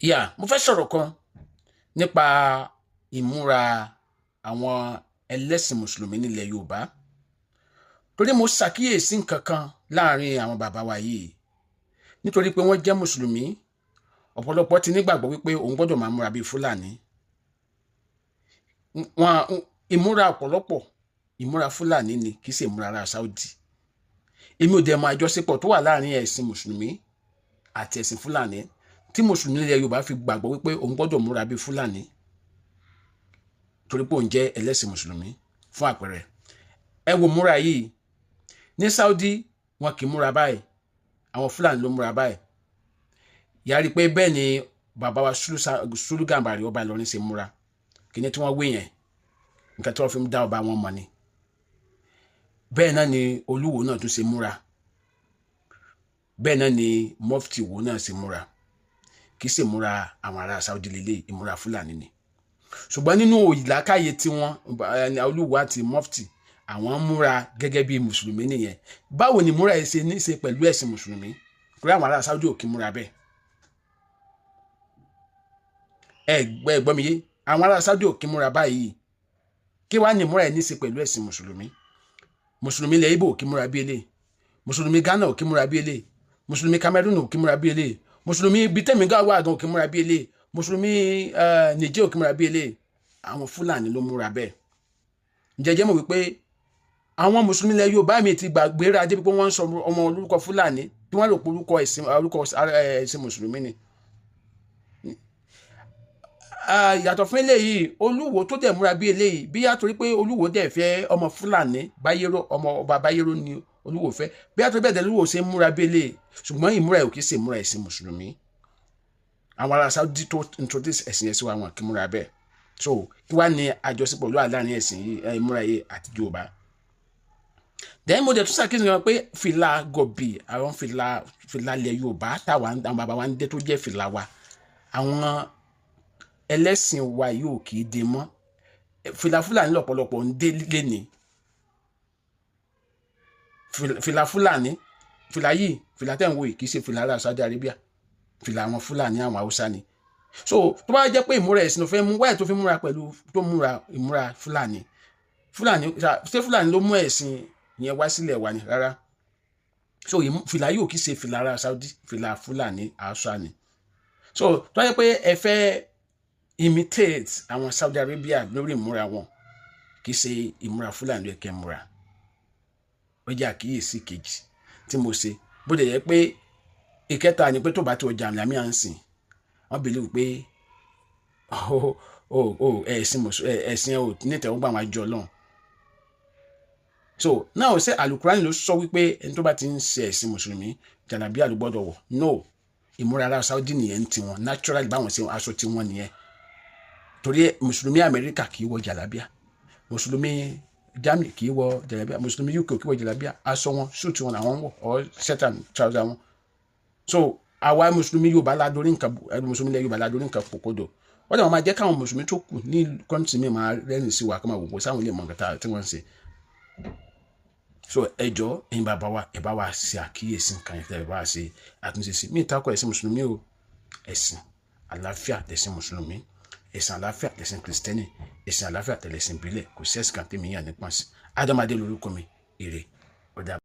Yà, mo fẹ́ sọ̀rọ̀ kan nípa ìmúra àwọn ẹlẹ́sìn mùsùlùmí nílẹ̀ Yorùbá, torí mo ṣàkíyèsí nǹkan kan láàrin àwọn bàbá wa yìí. Nítorí pé wọ́n jẹ́ mùsùlùmí, ọ̀pọ̀lọpọ̀ ti nígbàgbọ́ wípé òun gbọ́dọ̀ máa múra bíi Fúlàní. Wọn ìmúra ọ̀pọ̀lọpọ̀, ìmúra Fúlàní ni, kì í ṣe ìmúra ará Saudi. Èmi ò dẹ̀ mọ àjọṣepọ̀ tó wà láàrin ẹ̀sìn mùsùlùmí àti ẹ̀sìn Fúlàní tí mùsùlùmí ilẹ̀ Yorùbá fi gbàgbọ́ wípé òun gbọ́dọ̀ múra bíi Fúlàní torí pé òun jẹ́ ẹlẹ́sìn mùsùlùmí. Fún àpẹẹrẹ, ẹ wo múra yìí. Ní Saudi, wọn kì í múra báyìí, àwọn Fúlàní ló múra báyìí. Yàrá pé bẹ́ẹ̀ ni bàbá wa Sulu Gàmbàrí, ọba Ìlọrin, ṣe múra. Kíní tí wọ́n wé yẹn, nǹkan tí wọ́n fi ń dá ọba wọn mọ̀ ni. Bẹ́ẹ̀ náà ni Olúwo náà tún ṣe múra, bẹ́ẹ̀ náà ni mọ́fìtì wo náà ṣe múra. Kì í ṣe múra àwọn ará Saudi lélẹ̀, ìmúra Fúlàní ni. Ṣùgbọ́n nínú ìlàkàyè tiwọn, Olúwo àti mọ́fìtì, àwọn múra gẹ́gẹ́ bí mùsùlùmí nìyẹn. Báwo ni múra yìí ṣe ní í ṣe pẹ̀lú ẹ̀sìn mùsùlùmí? Kúrẹ́ àwọn ará Saudi ò kí múra bẹ́ẹ̀. Ẹ gbọ́ mi yé? Àwọn ará Saudi ò kí múra báyìí. Kí wàá ní múra yìí ní í ṣe pẹ̀lú ẹ̀sìn mùsùlùmí? Mùsùlùmí ilẹ̀ Ìgbò ò kí múra bí eléyìí, mùsùlùmí Ghana ò kí múra bí eléyìí, mùsùlùmí Cameroon ò kí múra bí eléyìí, mùsùlùmí ibi tẹ̀mí gá wà gan ò kí múra bí eléyìí, mùsùlùmí Niger ò kí múra bí eléyìí. Àwọn Fúlàní ló múra bẹ́ẹ̀. Jẹjẹ mọ̀ wípé àwọn mùsùlùmí ilẹ̀ Yorùbá mi ti gbàgbéra débi pé wọ́n ń sọ ọmọ orúkọ Fúlàní tí wọ́n rò pé orúkọ ẹ̀sìn mùsùlùmí ni. Yàtọ̀ fún eléyìí, Olúwo tó dẹ̀ múra bí eléyìí, bí yàtọ̀ torí pé Olúwo dẹ̀ fẹ́ ọmọ Fúlàní Báyérò, ọmọ ọba Báyérò ni Olúwo fẹ́, bí yàtọ̀ bẹ́ẹ̀ dẹ̀ Olúwo ṣe ń múra bí eléyìí, ṣùgbọ́n ìmúra ẹ̀ ò kì í ṣe ìmúra ẹ̀sìn mùsùlùmí. Àwọn ará Saudi tó introduce ẹ̀sìn yẹn sí wa, wọn kì í múra bẹ́ẹ̀. So kí wàá ní àjọṣepọ̀ ló wà láàrin ẹ̀sìn yìí, ìmúra yìí àti Yorùbá? Then mo dẹ̀ tún ṣàkíyèsí wọn pé fìlà gọ̀bì, àwọn fìlà ilẹ̀ Yorùbá táwa àwọn bàbá wa ń dé tó jẹ́ fìlà wa, àwọn ẹlẹ́sìn wa yóò kì í dé mọ́. Fìlà Fúlàní lọ́pọ̀lọpọ̀ ń dé léni. Fìlà Fúlàní, fìlà yìí, fìlà tẹ̀ ń wò yìí, kì í ṣe fìlà ará Saudi Arabia, fìlà àwọn Fúlàní, àwọn Haúsá ni. So tó bá jẹ́ pé ìmúra ẹ̀sìn ló fẹ́ mú wáyé tó fi múra pẹ̀lú tó múra ìmúra Fúlàní, Fúlàní, ṣé Fúlàní ló mú ẹ̀sìn yẹn wá sílẹ̀ wa ni? Rárá. So fìlà yìí ò kì í ṣe fìlà ará Saudi, fìlà Fúlàní, Haúsá ni. So tó bá jẹ́ pé ẹ fẹ́ imitate àwọn Saudi Arabia lórí ìmúra wọn, kì í ṣe ìmúra Fúlàní ló yẹ kẹ́ múra. Ó jẹ́ àkíyèsí kejì tí mo ṣe. Bó dẹ̀ yẹ pé ìkẹta ni pé tó bá ti wọ jàlámíà ń sìn, wọ́n believe pé ó ẹ̀sìn ẹ̀ ò nítẹ̀wọ́gbà àwọn àjọ Ọlọ́run. So now, ṣé Alukurani ló sọ wípé ẹni tó bá ti ń ṣe ẹ̀sìn mùsùlùmí, jàlábíà ló gbọ́dọ̀ wọ̀? No, ìmúra ara Saudi nìyẹn ń tiwọn naturally, báwọn ṣe aṣọ tiwọn nìyẹn. Torí mùsùlùmí Amẹ́ríkà kì í wọ jàlábíà, mùsùlùmí Germany kì í wọ jàlábíà, mùsùlùmí UK kì í wọ jàlábíà. Aṣọ wọn, suit wọn làwọn ń wọ or shirt and trouser wọn. So àwa mùsùlùmí Yorùbá la dorí nǹkan, mùsùlùmí ilẹ̀ Yorùbá la dorí nǹkan kòkòdò. Wọ́n dẹ̀ wọ́n máa jẹ́ káwọn mùsùlùmí tó kù ní country mi máa rẹ́rìn sí wa, kó máa wò pé sáwọn ilé mọ̀ nǹkan tí wọ́n ń ṣe. So ẹ jọ̀ọ́, ẹ̀yin bàbá wa, ẹ bá wa ṣe àkíyèsí nǹkan yẹn, ẹ bá wa ṣe àtúnṣe sí mi. Ìtakò ẹ̀sìn mùsùlùmí o. Ẹ̀sìn àlàáfíà lẹ̀sìn mùsùlùmí, ẹ̀sìn àlàáfíà lẹ̀sìn kìrìsìtẹ́nì, ẹ̀sìn àlàáfíà tẹ̀lẹ̀sìn ìbílẹ̀. Kò sí ẹ̀sìn kan tèmi yàn nípa sí. Ádámádé lórúkọ mi. Ire, ó dàbọ̀.